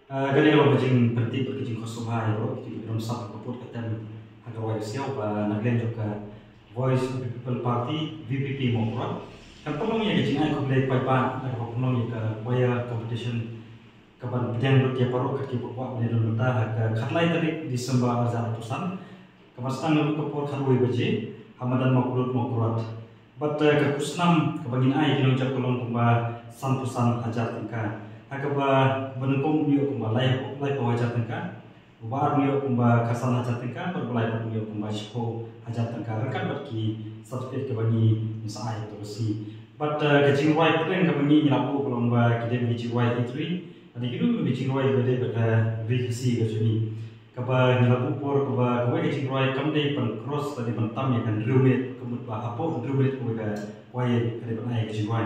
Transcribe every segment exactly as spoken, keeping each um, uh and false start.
Ka dei ka long ka jingpyntip bad ka jingkhuslai ïa baroh ki don sap ka pud ka tem ha ka rwai ka siaw ba na ka liang jong ka Voice of the People Party, V P P, Mawkyrwat. Kan pynlong ïa ka jingai khublei paidbah na kaba pynlong ïa ka choir competition kaban pdiang lut ïa baroh kat kiba kwah ban ïadon bynta ha ka khatlai tarik December arhajar arphew san, kaban sdang naduh ka por khatwei baje ha madan Mawkyrwat, Mawkyrwat. Bad ka khusnam kaba ngin ai ki nongjop ka long kumba sanphew san hajar tyngka, ha kaba ba nyngkong un ïoh kumba lai, laiphew hajar tyngka, uba ar un ïoh kumba khatsan hajar tyngka, bad uba lai pat un ïoh kumba shiphew hajar tyngka, ryngkat bad ki certificate kaba ngi sa ai ha kato ka sngi. Bad ka jingrwai pdeng kaba ngi, ngi la buh ka long ba ki dei ki jingrwai itri, bad kino kino ki jingrwai ba dei bad ka ri Khasi ka jong ngi. Kaba ngi la buh por kaba kawei ka jingrwai kam dei ban cross lane ban tam ïa ka hynriew minit, ka mut ba hapoh hynriew minit kawei ka choir ka dei ban ai ka jingrwai.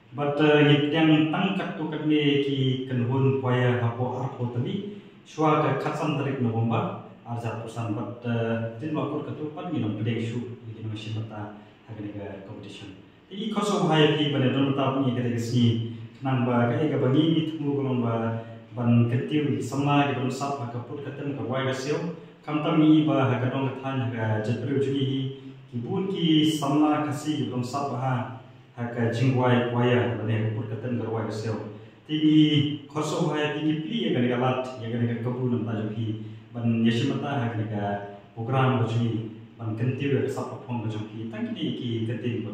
Bad ngi pdiang tang katto katne ki kynhun choir hapoh arphew tylli shuwa ka khatsan tarik November arhajar arphew san, bad dei ba kut katto pat ngin ym pdiang shuh ïa ki nongshim bynta ha kane ka competition. Te ngi khublei ïa phi ban ïadon bynta bad ngi ha kane ka sngi, khnang ba kaei kaba ngi ngi thmu ka long ba ban kyntiew ïa ki samla kiba don sap ha ka pud ka tem ka rwai ka siaw, khamtam ngi ba ha ka dong ka thaiñ ha ka jaitbynriew jong ngi hi, ki bun ki samla Khasi kiba don sap ha ha ka jingrwai choir lane ha ka pud ka tem ka rwai ka siaw. Te ngi khublei ïa phi, ngi plie ïa kane ka lad, ïa kane ka kabu na bynta jong phi ban ïashim bynta ha kane ka program ka jong ngi, ban kyntiew ïa ka sap ka phong ka jong phi. Tang kine ki kyntien ba